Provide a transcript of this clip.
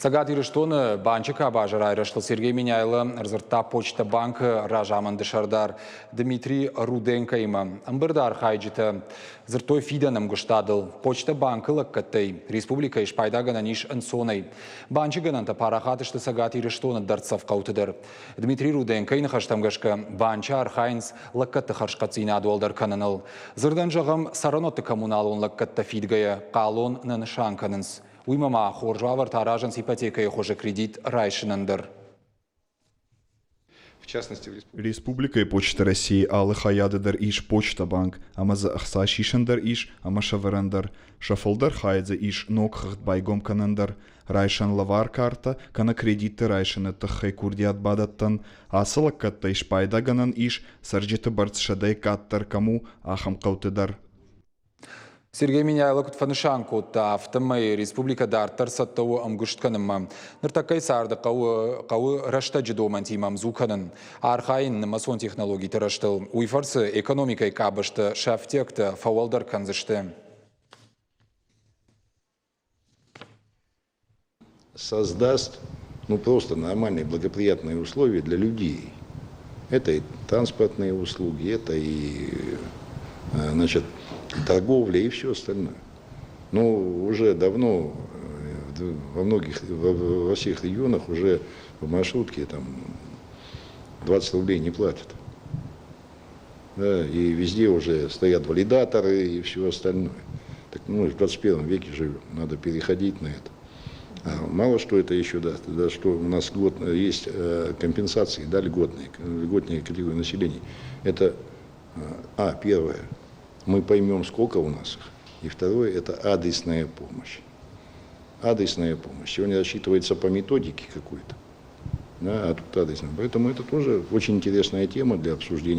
Цӕгат Ирыстоны банчы къабазы райрӕзтыл Сергей Меняйло ӕрдзырдта Почта банкы разамынды сӕрдар Дмитрий Руденкоимӕ. Ӕмбырды архайджытӕ дзырдтой фидӕн ӕмгуыстадыл. Почта банкы лӕггӕдтӕй республикӕйы спайдагӕнӕн ис ӕнцонӕй. Банчы гӕнӕнтӕ парахат сты Цӕгат Ирыстоны дӕрддзӕф хъӕуты дӕр. Дмитрий Руденкойы ныхӕстӕм гӕсгӕ, банчы архайынц лӕггӕдты хӕрзхъӕддзинад уӕлдӕр кӕныныл. Дзырдӕн зӕгъӕм, цӕрӕнуӕтты коммуналон лӕггӕдтӕ фидгӕйӕ хъалон нӕ нысан кӕнынц. Уыимӕ ма хорз уавӕртӕ аразынц ипотекӕйы хуызы кредит райсынӕн дӕр. Республикӕйы Почта Российы алы хайады дӕр ис почта-банк, ӕмӕ дзы ӕхца сисӕн дӕр ис ӕмӕ сӕвӕрӕн дӕр. Сӕ фылдӕр хайы дзы ис ног хыгъд байгом кӕнӕн дӕр, райсӕн лӕвар картӕ кӕнӕ кредитты райсыны тыххӕй курдиат бадӕттӕн. Ацы лӕггӕдтӕй спайдагӕнӕн ис, цӕрджыты бӕрц сӕдӕй къаддӕр кӕм у, ахӕм хъӕуты дӕр. Сергей Меняйло куыд фӕнысан кодта, афтӕмӕй республикӕ дарддӕр цӕттӕ у ӕмгуыст кӕнынмӕ. Ныртӕккӕйы царды хъӕуы, хъӕуы рӕстӕджы домӕнтимӕ ӕмдзу кӕнын, архайын нымӕцон технологиты рӕзтыл. Уый фӕрцы экономикӕйы къабӕзтӕ сӕ ӕфтиӕгтӕ фӕуӕлдӕр кӕндзысты. Создаст, ну, просто нормальные благоприятные условия для людей. Это и транспортные услуги, это и значит, торговля и все остальное. Но уже давно во многих, во всех регионах уже в маршрутке там 20 рублей не платят. Да, и везде уже стоят валидаторы и все остальное. Так мы в 21 веке живем, надо переходить на это. А мало что это еще даст, да, что у нас год, есть компенсации, да, льготные, льготные категории населения. Это, первое, мы поймем, сколько у нас их. И второе, это адресная помощь. Адресная помощь. Сегодня рассчитывается по методике какой-то, да, а тут адресная. Поэтому это тоже очень интересная тема для обсуждения.